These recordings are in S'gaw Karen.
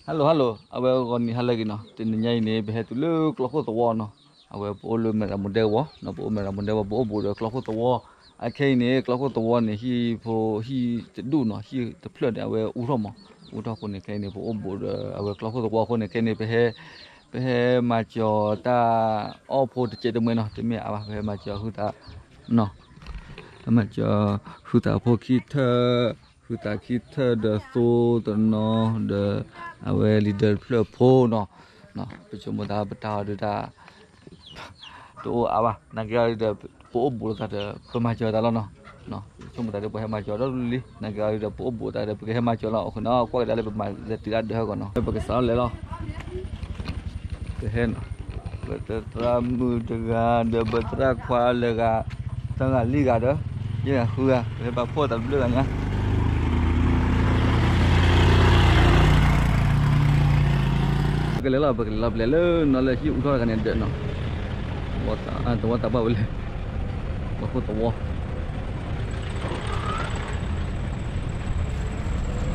Hello hello အဝဲဂီၤနံၤဟါလၢအဂ့ၤနီၤ, တနံၤညါအံၤန့ၣ် ပဟဲတုၤလၢကျီခိၣ်သဝီနီၤ, အဝဲပအိၣ်လၢမဲၢ်ရမူဒဲကဝီၤနီၤ, ပအိၣ်မဲၢ်ရမူဒဲကဝီၤ ပအိၣ်ဘူးဒီးကျီခိၣ်သဝီ, အခဲအံၤန့ၣ် ကျီခိၣ်သဝီန့ၣ် ဟံၣ်ဖိဟံၣ်တဒူၣ်နီၤ, ဟံၣ်တဖျၢၣ်န့ၣ် အဝဲအူထီၣ်မး, အူထီၣ်အဃိန့ၣ် ခဲအံၤန့ၣ် ပအိၣ်ဘူးဒီးအဝဲကျီခိၣ်သဝီအဃိန့ၣ် ခဲအံၤန့ၣ် ပဟဲ ပဟဲမၤစၢၤတၢ်အီၣ်ဖိတစဲးတမှဲနီၤ, တမ့ၢ်အါဘၣ်, ပဟဲမၤစၢၤဟုသးနီၤ, ပမၤစၢၤဟုသးဖိခံထၢၣ်, ဟုသးခံထၢၣ်ဒီးသိတနီၤဒီး အဝဲလံာ်ဒၢတဖျၢၣ်ဖိနီၤ, ပဆိကမိၣ်သးပတၢ်အီၤဒုးတၢ် တအိၣ်အါဘၣ်, နာ်က့အီၤဒုးဒီး ပအိၣ်ဘူးလိာ်သးဒီး ပမၤစၢၤသးလီၤနီၤ, ဆိကမိၣ်သးဒီးပှၤဟဲမၤစၢၤဒီးလံ, နာ်က့အီၤဒုးဒီး ပအိၣ်ဘူးသးဒီး ပကဟဲမၤစၢၤလီၤ, အဃိန့ၣ် ကွၢ်ကဒါလၢပမၤလဲၤတုၤလၢဒၢးဟဲကီးနီၤ, ပကစးထီၣ်လဲၤလီၤ, ပဟဲနီၤ, ပသရၣ်မုၣ်တဂၤဒီး ပသရၣ်ခွါလၢဂၤ, သၢဂၤလွံၢ်ဂၤဒီး ယဲၢ်ဂၤဃုဂၤ, ပဟဲပာ်ဖှိၣ်သးတဘျုးဂၤညါ ပကလဲၤလီၤ ပကလဲၤလီၤ ပလဲၤလၢနီၤလၢဟံၣ်အူထီၣ်တဂၤန့ၣ်ဒၢးနီၤ, သဝီသးပှၢ်ဝဲလဲၣ်, သဝီခိၣ်သဝီ ပှၤန့ၣ်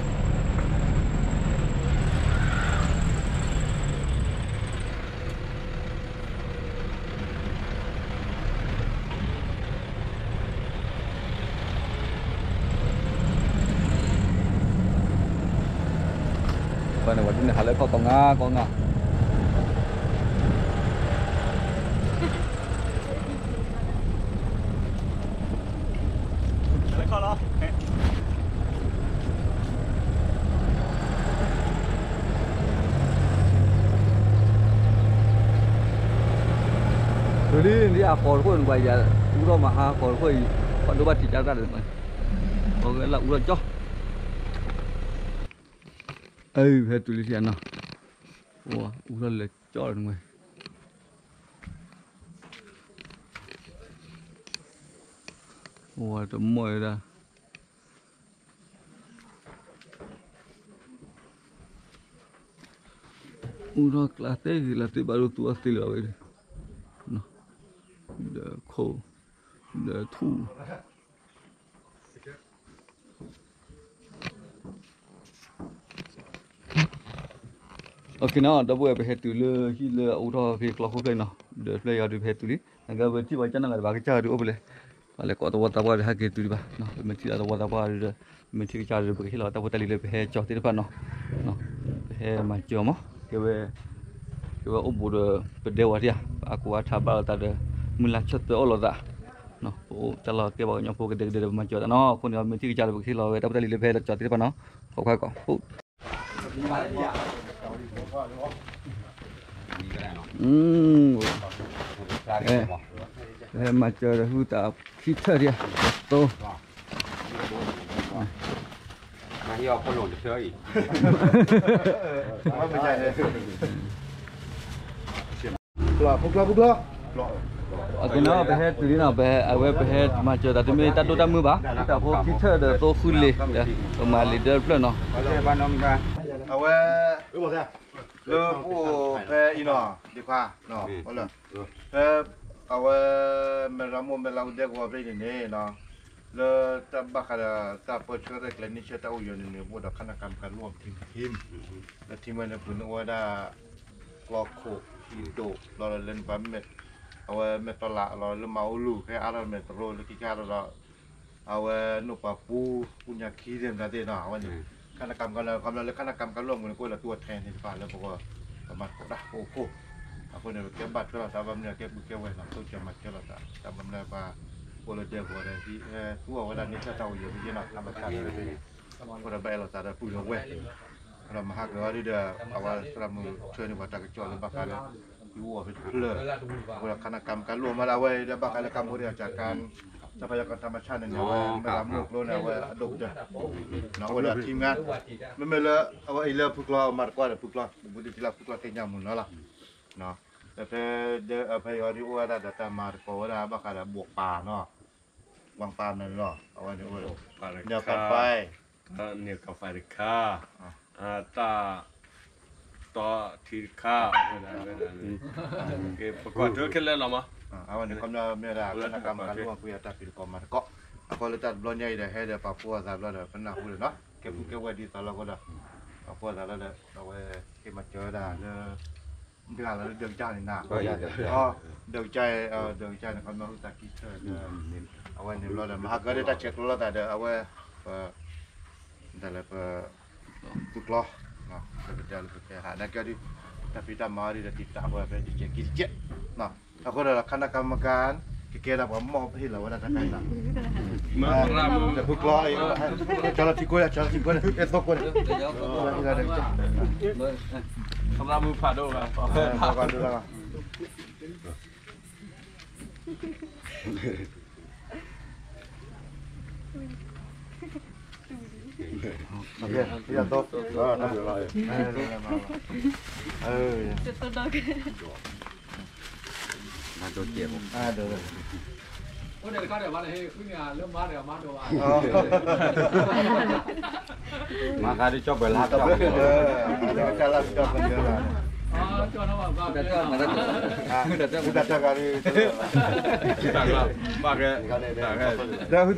ပှၤဒ်န့ၣ် ဟးလၢခီၣ်ကီငါကီငါ တုၤလံ လံအဃီတခိၣ်န့ၣ် ပှၤယၤအူထီၣ်မဟါဃီတခိၣ်အံၤ ပှၤဒိဘၣ်ထံးကၢ်တၢ်ဒီး ပှၤကလၢအူထီၣ်ကၠီ အၢ ဖဲတုၤလံထံအနီၤ အူထီၣ်လၢကၠီတနွဲ ဝတမီၢ်ဝဲဒၣ် အူထီၣ်ကျါသ့ဂ့ၤလၢသ့ဘၣ်ဒိသူအီၤသ့လၢၤဝဲ ဒီးခိၣ် ဒီးထူၣ် အက့ၤနီၤ ဒီပုၢ်ဝဲၢ် ပဟဲတုၤလၢဟံၣ်လၢအအူထီၣ်ဖဲကျီခိၣ်ဖျၢၣ်အံၤနီၤ ဒီးဖျၢၣ်အံၤအီၤဒုး ပဟဲတုၤလံ နကပထံၣ်ဘၣ်ကစၢ်နီၢ်ဂၤဒံးဘၣ် ကစၢ်အီၤဒုးအိၣ်ဖဲလဲၣ် ပှၤလဲၤကိးသဝီသးပှၢ်ဒုးဟဲက့ၤတုၤဒံးဘၣ် ပမ့ၢ်ထံၣ်လၢသဝီသးပှၢ်ဒုးဒီး ပမ့ၢ်ထံၣ်ကစၢ်ဒုး ပကဟ့ၣ်လီၤတၢ်ဖိတၢ်လံၤလၢပဟဲကၠီသ့ၣ်တဖၣ်နီၤ ပဟဲမၤစၢၤမး ကဲဝဲ ကဲဝဲအိၣ်ဘူးဒီး ပဒဲဝီၤတံၢ်ဧါ ပအါကိးအါထးဘၣ်လိာ်သးဒီး မုၢ်လၢ်ဆၢသၢအိၣ်လိာ်သး ပအိၣ်တၢ်လီၢ်ကဲပှၤကညီဖိကဒဲကဒဲဒီး ပမၤစၢၤသးနီၤ အဃိန့ၣ် မ့ၢ်ထံၣ်ကစၢ်ဒီး ပကဟ့ၣ်လီၤဝဲတၢ်ဖိတၢ်လံၤလၢပဟဲကၠီသ့ၣ်တဖၣ်နီၤ ခီခွါကီး ဟဲမၤစၢၤဒီးဟုသးခံထၢၣ်ဒံး သိ အက့ၤနီၤ ပဟဲတုၤလံနီၤ ပဟဲ အဝဲပဟဲမၤစၢၤသး တမ့ၢ်တၢ်ဒိၣ်တၢ်မုၢ်ဘၣ် တၢ်ဖိခံထၢၣ်ဒီးသိဃုလ့ၤ ပမၤလံာ်ဒၢတဖျၢၣ်နီၤ အဝဲ လၢပအိၣ်ဖဲအံၤနီၤ ဒံခွါ ဖဲ အဝဲ မဲၢ်ရမိၢ်မဲၢ်လးအူဒဲကဝီၤဖဲအံၤန့ၣ်န့ၣ် လၢတၢ်ဘၣ်ဃးဒီးတၢ်ပၢဆှၢရဲၣ်ကျဲၤန့ၢ်ဆၢတၢ်အိၣ်ယံၤန့ၣ်န့ၣ် ပအိၣ်ဒီး ခနကမကရူၢ် team လၢ team ဝဲန့ၣ် ပှၤန့ၣ်အိၣ်ဝဲဒၣ် ကျီခိၣ် ဟံၣ်ဒိၣ် လီၤလၢန့ၣ်ဘၣ်မ့ၢ် အဝဲမ့ၢ်တလးလီၤလၢမၤအူလူၤ ဟဲအါထီၣ်မဲာ်တရိလၢခံခါဒီး အဝဲနိၣ်ပှၤပူ ပူညါခံသ့ၣ်မတၤသ့ၣ်နီၤ အဝဲန့ၣ် ခနကမကရူၢ် ကမၤလၢခနကမကရူၢ်အမူးန့ၣ် ကအိၣ်လၢသူအီၤထဲန့ၣ်တဖၣ်လၢပဂီၢ် ပမၤသကိးတၢ်ပအိၣ်ခိၣ် အဃိန့ၣ် ပကဲဘၣ်ထွဲလီၤသးဘၣ်မနုၤ ကဲပုၢ်ကဲဝဲၢ်နီၤ တိစၢၤမၤစၢၤလီၤသး တၢ်ဘၣ်မနုၤပှၤ အိၣ်လၢဒဲကဝီၤဒီး သူအီၤဝဲဒၣ်န့ၣ်တၢ်တၢ်အိၣ်ယံၤန့ၣ်နီၤ တၢ်ဘၣ်သးန့ၣ် အဃိဒီးဘၣ်အဲၣ်လီၤသးဒီးပုၢ်ဒီးဝဲၢ် ဒီးမၤဟးဂီၤအီၤဒုးဒီး အဝဲသရၣ်မုၣ်ဆှၢန့ၢ်ပှၤတၢ်ကစီၣ်လၢဘၣ်ဃးလၢ ယအိၣ်အီၤဖဲတဖျၢၣ် အဃိဒီးခနကမကရူၢ်မးလၢအဝဲဒီးဘၣ်ဃးလၢ ကမ္ဘောဒီးယၤကါ သၣ်ဖးယီကီၢ်ထၣ်မဆၣ်န့ၣ်န့ၣ် အဝဲမဲၢ်လးမိၢ်ကျိန့ၣ် အဝဲအဒိၣ်ကတၢၢ် အိၣ်ဒီး team မ့မ့ၢ်လၢ အဝဲအံၤလၢဖုကျီမၤသကိးဒီးဖုကျီ ဘူးဒံးထံလၢဖုကျီသ့ၣ်ညါမူးနီၤလီၤ ဖဲ ဖဲအံၤအီၤဒုးအိၣ်ဝဲဒၣ်ဒီးတၢ်မၤသကိးဝဲဒၣ်ဘၣ်ဃးဒီးဘိးပၢ်နီၤ ဝၣ်ပၢ်န့ၣ်လီၤ အဝဲန့ၣ်အိၣ် န့ၣ်ကါဖဲ န့ၣ်ကါဖဲတခါ တၢ် တီထံတခါ ပကွၢ်ထွဲခဲလၢာ်လီၤမး အဝဲန့ၣ် ခီပညီမ့ၢ်ဝဲဒၣ် ခနကမကရူၢ်အခွံအတၢ်ဖံးသကိးမၤသကိး အဃိလၢတၢ်တဘျီညါအံၤဒီး ဟဲဒီးပာ်ဖှိၣ်အသးဘျီဒီး ပနၢ်ဟူဒီးနီၤ ကဲပုၢ်ကဲဝဲၢ်ဒ်သိးလီၤအဃိဒီး ကွၢ်သးလၢဒီး အဝဲ က့ၤမၤစၢၤဝဲဒၣ်လၢ တဂၤလၢဒၢးကစၢ်န့ၣ်နၤ, ဒၢးကစၢ်, ဒၢးကစၢ်န့ၣ် ခီမီၢ်ဟုသးကံၢ်ဆၢဒီး အဝဲန့ၣ်ဘျီဒီး မၤဟးဂီၤဒီးတၢ်ဆဲးကျိးလိာ်သးဒီး အဝဲ ပ ဒ်လၢပ သုးကျီ ပတဲလၢပတဲဟး နာ်က့ဒီး တၢ်ဖံးတၢ်မၤဒ်ဒီး တံာ်တာ်ပှၤဖဲတကဲးကံတကဲး အဃိဒီး ခါနၢ်ကမၢကၤ ကကဲဒၣ်ပှၤမီၢ်ပဟ့ၣ်လီၤဝဲဒၣ်တၢ်ခါအံၤလီၤ. သုးကျီ ကၠီလီၤထံကိး ကၠီလီၤထံကိး အဲၣ်သိကိးန့ၣ် သရၣ်မုၣ်ဖးဒိၣ်လီၤ မၤကဒီးကၠီပှဲၤလါ ဒီးဟုသးထၢၣ် ဖုကျီန့ၣ်နဖီၣ်န့ၣ်ဒီး ဖီၣ်တဂၤတပၤ ကၢ်ဖီလၢခါ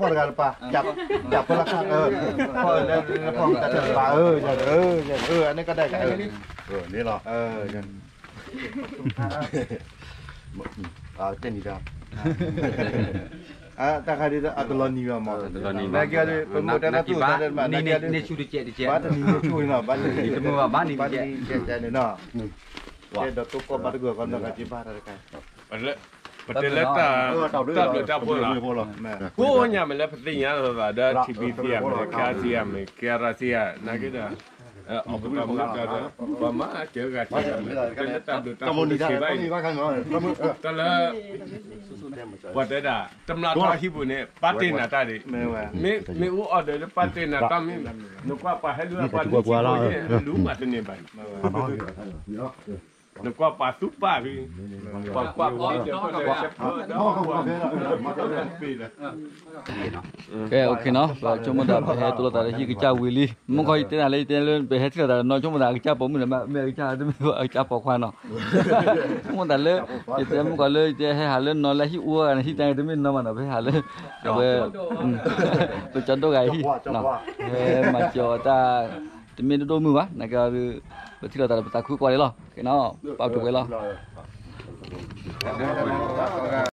ဖီၣ်လၢနဖီၣ်ဟုသးထၢၣ်တပၤ အၢ အၢ အန့ၣ်ကဒဲကး န့ၣ်လီၤ တဲနံၤဒီး တၢ်ခါဒ်အတလီၤနံၤဘၣ်မး နာ်က့ဒီး ပမ့ၢ်တၢ်နၢ်တူၢ်သးဒ်မး နာ်က့ဒီး ဘၣ်တနံၤန့ၣ်ဆူၣ်တကဲးတကဲး ဘၣ်တနံၤန့ၣ်ဆူၣ်န့ၣ်နီၤ ဘၣ်တနံၤ ဘၣ်တနံၤကဲးကဲးန့ၣ်နီၤ ကဲဒီးတိကိးဘၣ်တဂၢၢ်ကီးနီၢ်ကစ့ဘၣ်တၢ်တခါ ပတဲလၢတၢ်ဘျုးတၢ်ဖှိၣ်လီၤ ကိးညါမ့ၢ်လၢပသ့ၣ်ညါလိာ်သးဒီး ထံဘံသ့ၣ်ဧါ မ့ၢ်လၢ ကဲစံယါ မ့ၢ်ကဲရစံယါ နာ်က့ဒီး အီၣ်ကပၤမူဒါဒီး ပှၤမၤစၢၤဂၤစၢၤ ပတဲလၢတၢ်ဘျုးတၢ်ဖှိၣ်န့ၣ်စံးဘၣ်အံၤ တၢ်လၢ ပှၤတဲဒၣ် တမျးထီဟံၣ်ပူၤန့ၣ် ပာ်တ့ၢ်နၤတၢ်ဒံး မ့ၢ်အိၣ်အီၤဒီးလၢပာ်တ့ၢ်နၤတၢ်မ့ၢ် နကွၢ်ပှၤဟဲလူၤပှၤလူၤထံဖိန့ၣ် လူၤမးတန့ၢ်ဘၣ်န့ၣ် နကွၢ်ပှၤသူပၢ်ဖဲ ပှၤကွၢ်ဖဲ ကဲ အိၣ်ခ့နီၤ ပဆိကမိၣ်သး ပဟဲတိလိာ်သးလၢဟံၣ်ကစၢ်ဝံၤလံ မုၢ်ခီယတဲနၤလၢ ယတဲလၢ ပဟဲထံၣ်လိာ်သးနီၤ ဆိကမိၣ်သးအကစၢ်ပိာ်မုၣ်ဒီး မ့ၢ်အကစၢ်တမ့ၢ်အကစၢ်ပိာ်ခွါနီၤ ဆိကမိၣ်သးလၢ ယတဲမုၢ်ခီလၢ ယတဲဟဲဟးလၢနီၤလၢဟံၣ်အူဂၤန့ၣ် ဟံၣ်တၢ်တမ့ၢ်နီၤမးနီၤ ပဟဲဟးလၢ အဝဲ ပကၠီဒိၣ်ဂၤဟံၣ် ဟဲမၤစၢၤအီၤတၢ် တမ့ၢ်ဒိၣ်ဒိၣ်မုၢ်ဘၣ် နာ်က့ ပထံၣ်လိာ်သးဒီးပသးခုကွၢ်လံလီၤ ကဲနီၤ ပာ်ပတုာ်ဝဲလီၤ